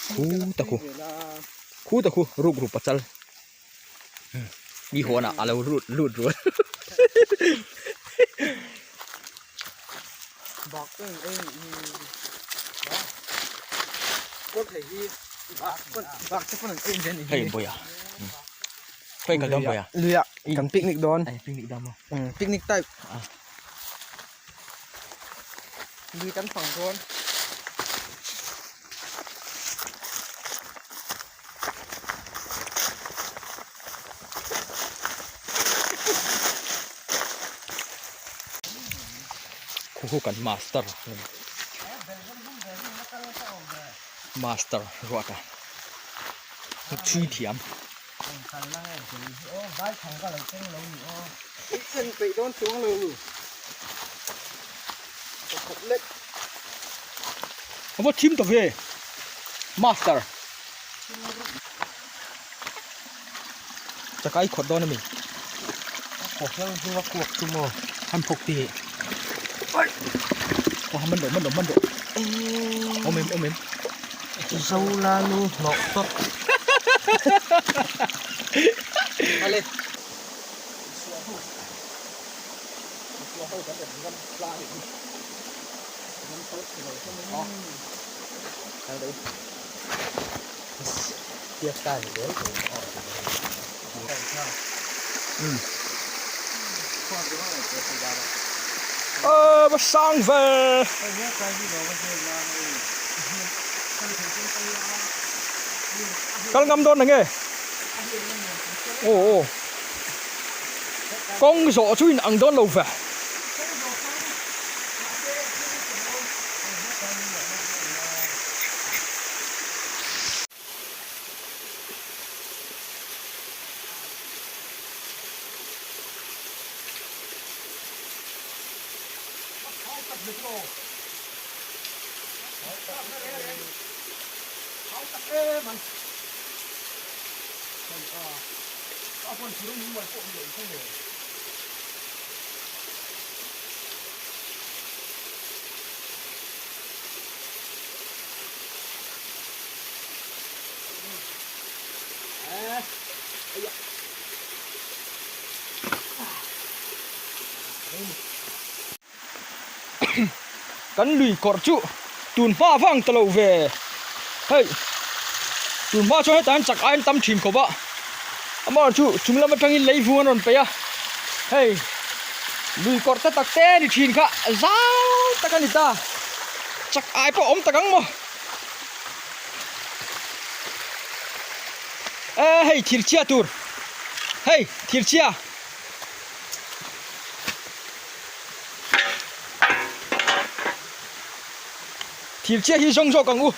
Khu ta khu khu ta khu ruk ruk pachal mi huanah a lo lut lut rual hei bawih a khawi kal dawn bawih a luiah kan picnic dawn picnic dawn maw picnic type Lui kan fang dawn. Khu khu kan master master ruata chhui thiam. En peih dawn chuang lo pakhat lek a va thim ta ve master chakai khawt dawn a mi phawk hian hung a kuak chu maw han phawk tih aw man dawh man dawh man dawh awm em awm em Zolanu hnawh tawp ale. Ơ ba sang ve kal ngam dawn nge aw aw kawng zawh chu in ang dawn lo ve. Kan lui kawrh chu tun hma vang ta lo ve hei tun hma chuan hetah hian chak aiin tam thin khawp a amaherawhchu chu chung lam atangin lei vung an rawn peih a hei lui kawrh te tak te a ni thin kha zau tak a ni ta chak ai pawh a awm tak ang maw e hei thir chhia tur hei thir chhia. Thir chiah hi zawng zawk ang u.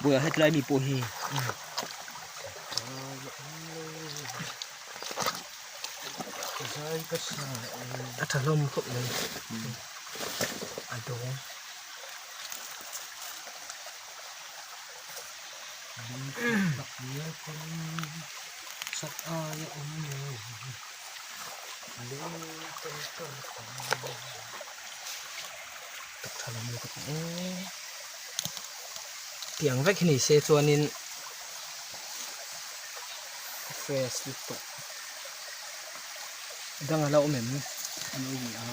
Buia hetlai mi pawh hi a tha hlawm khawp mai a dawng Tiang vek hi ni se chuanin a fresh lutuk dang a la awm em an awm a.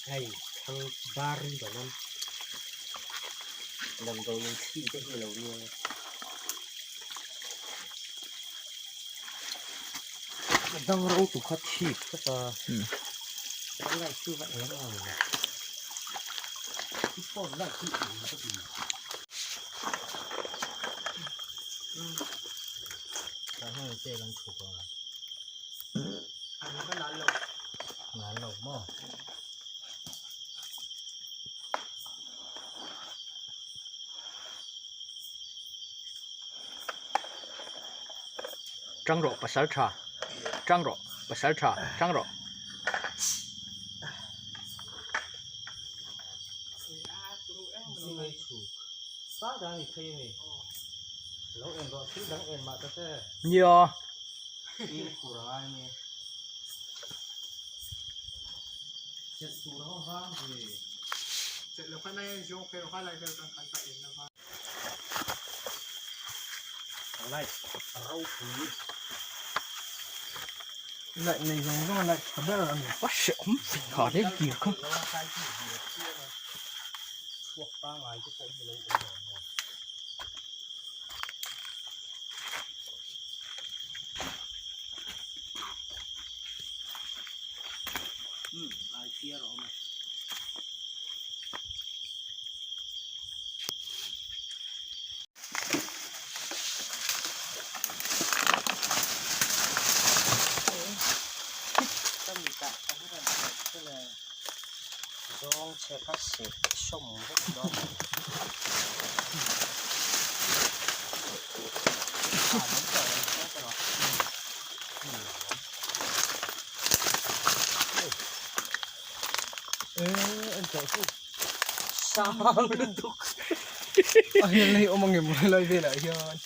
Hei thang bar hi ban a damdawiin thli te hi a lo ni a. A dang ro tu kha thip tlat a a light chu va eng ang i phone light hi eng ka ti tah hian tel an chhuk a. Ngan lo maw? Tang rawh pasal tha tang rawh pasal tha tang rawh. Nia. Light nei zawng zawng a light tha ber a ni. A hrehawm ve ha hle kir kha. A hian hei awm ang em helai velah hian.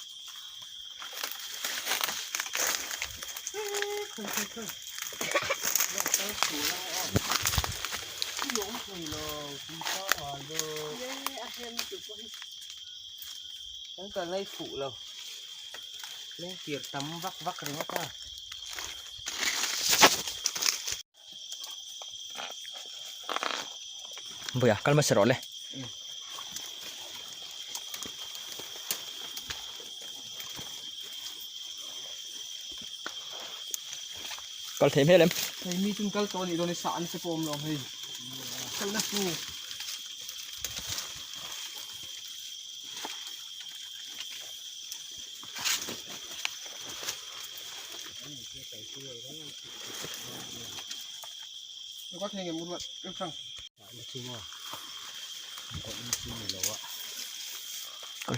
Kan kal ngai fuh lo leng tir tam vak vak ringawt a. Buia kal hmasa rawh le. Kal thei hmel em? Hei mi chun kal tawh anih dawn hi sah an che pawh awm lo hei. Kalna hnu. Kal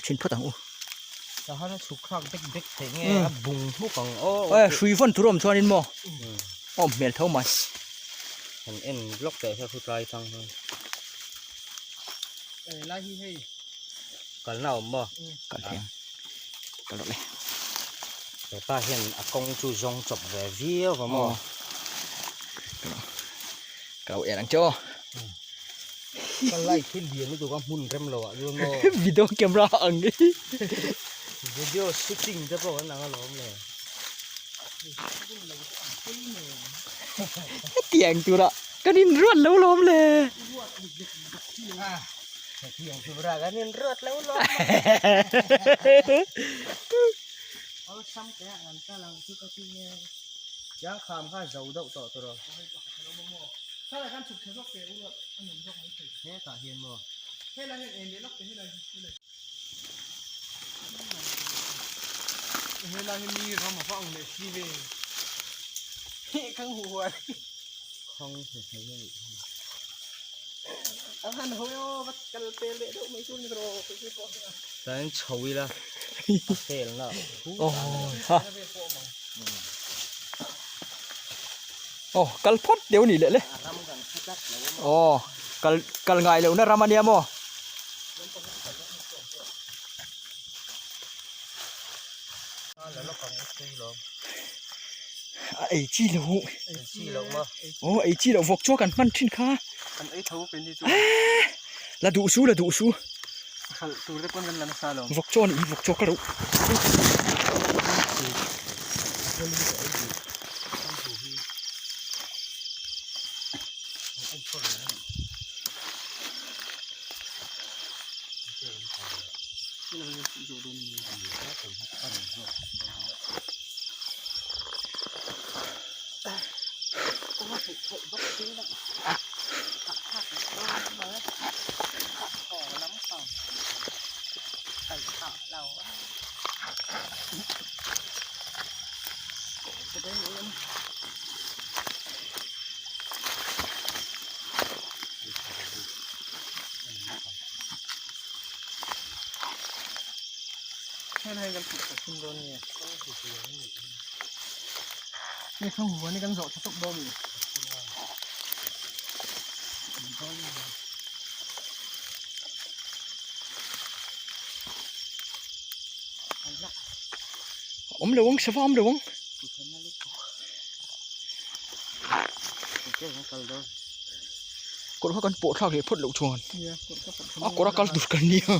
thin phawt ang u. Sahara chhuk thlak bek bek theih nge a bung hmuk ang aw. Ê hrui vawn tur a awm chuanin maw a awm hmel tho mai. Han en lawk teh kha khutlai tang hian. Lai hi hei kalna a awm maw? Kal thei ang. Kal rawh le. Hepa hian a kawng chu zawng chawp ve viau va maw? Ka lo en ang che aw. Ka light hi lian lutuk a hmun rem lo ah chuan maw. Video camera ang hi. Video shooting te pawh kan ang alawm le. Hetiang tura kan inruat lo lawm le. Hetiang tura kan inruat lo lawm. Awlsam te ah kan kal ang chu ka ti nge. Chiang kham kha zo deuh tawh tur aw. Thlalai khan chhuk thla zawk teh u ruat a nuam zawk mai thei. Hetah hian maw? Helai hian en leh lawk teh helai hi helai. Helai hi mi ram a va ang leh si ve. Heh khang huh huai. Khang hu hmel a nih hi. A han hawi aw va kal pel leh deuh mai chu ni rawh kei chu pawh hian. Chuan chho ila a fel na aw ha. Aw kal phawt deuh ni leh le. Aw kal kal ngai lohna ram ania maw. A ei chi lo. Ei chi lo maw. Aw ei chi loh vawk chu kan hman thin kha. Kan ei tho pen hi chu. La duh su la duh su. Khalh tur te pawn kan la nasa lo. Vawk chaw a nih hi vawk chaw ka reuh. Awm lo ang sava awm lo ang. Kawr kha kan pawh thlak leh phawt loh chuan a kawr a kal tur kan nia.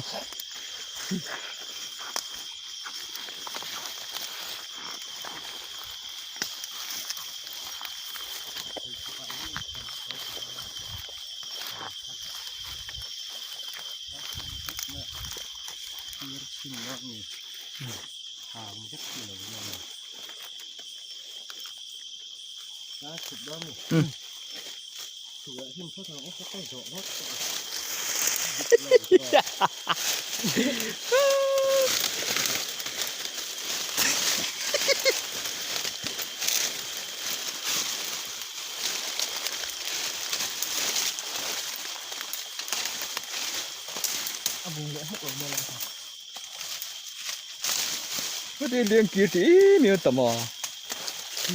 Heti leng kir tih em em a tam a,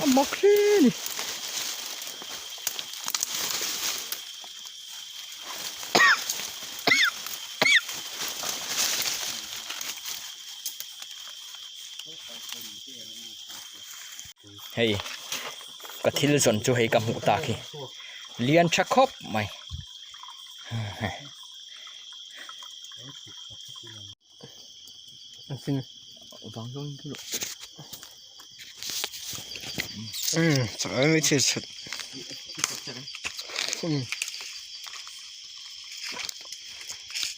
a mak hle a ni. Hei ka thil zawn chu hei ka hmuh tak hi lian tha khawp mai.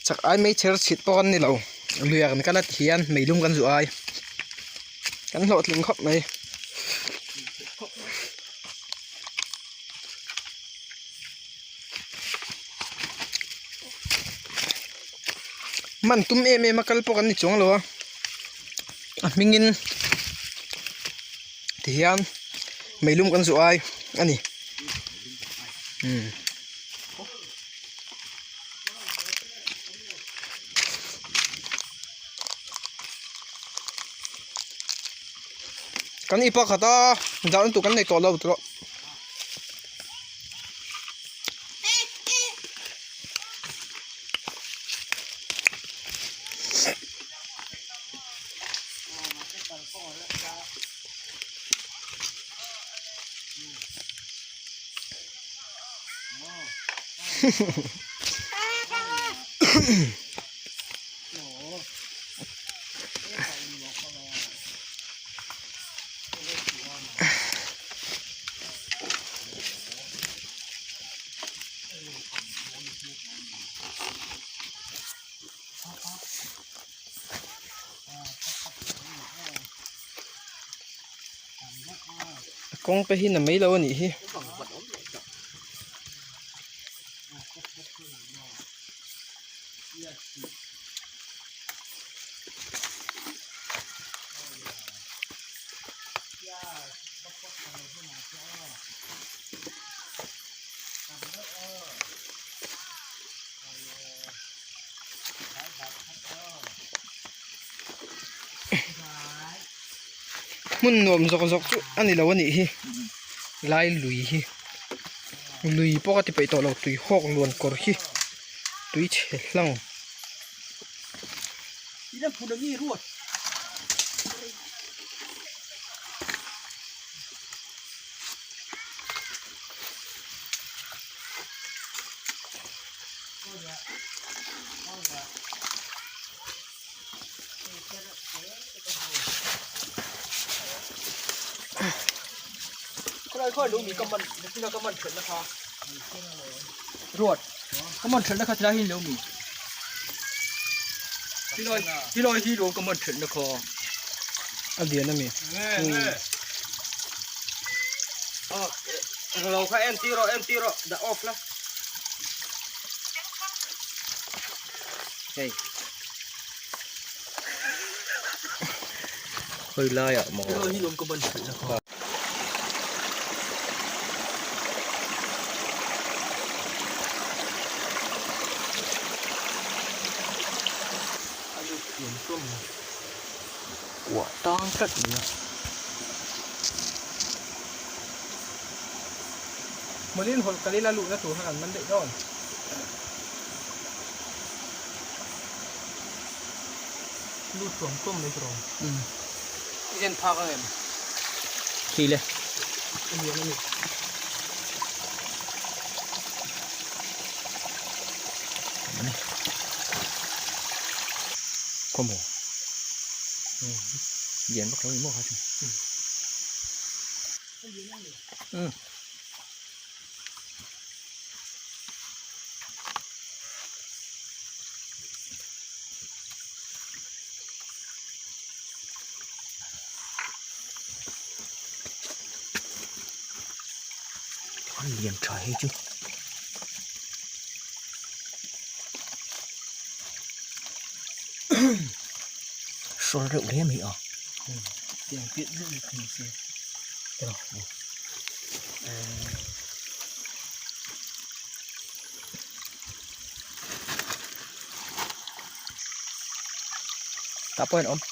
Chak ai mai chher chhit pawh kan ni lo lui ah kan kal a ti hian meilum kan zuh ai kan hlawhtling khawp mai. Man tum em em a kal pawh kan ni chuang lo a a hmingin tihian. Meilum kan zuh ai a ni. Umm. Kan i pakhat a dahna tur kan nei tawh lo tawh. Kawng te hi na mai lo a nih hi. Hmun nuam zawk zawk chu a ni lo a nih hi lai lui hi lui pawh ka ti peih tawh lo tui hawk luan kawr hi tui chhe hlang. A lian a mi. Lo kha en tir rawh en tir rawh dah off la. Hei. Khoi laiah maw. Kuah tang tlat mai a. Hmunin hawlh kalin a luhna tur kha kan man daih dawn. Lut tuam tuam mai tur a awm. I zen phak ang em? Khi le. A lian a ni. Khawmaw. Lian vak lo ni maw kha chu. Umm. An lian tha hei chu. Hrawl reuh hle mai a. Tiang piah deuh hi thei se. Tah pawh hian a awm.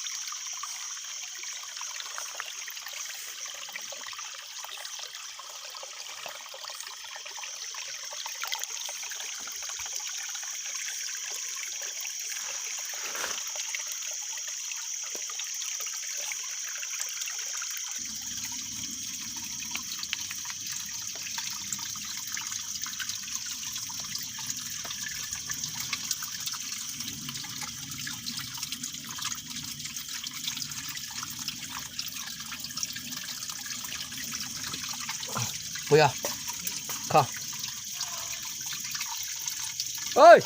Puia kha ơi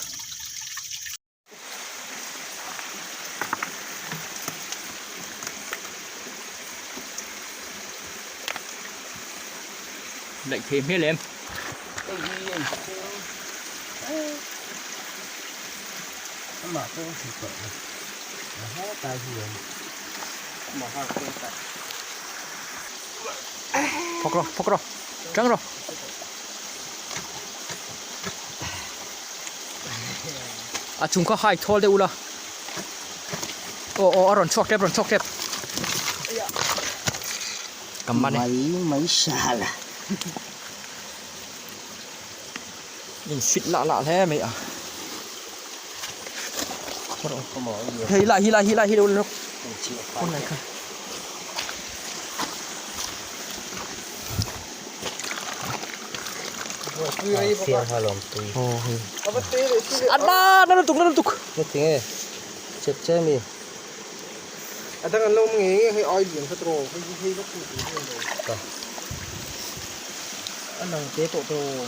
Lệnh thêm hết em. Phawk rawh phawk rawh tang rawh. A chung kha hai thawl deuh ula. Aw aw a rawn chhuak tep rawn chhuak tep. Ka man e. Mai mai sala. In fit lah lah hle mai a. Hei lah hi lah hi lah hi lo lawk. Hun lai kha. Adma na lutuk na lutuk. Tinge chet che mi. A dang an lo awm ngei ngei hei ai lian kha tawh hei hi hei vak chu tih hi a ni lo. A lang te tawh tawh.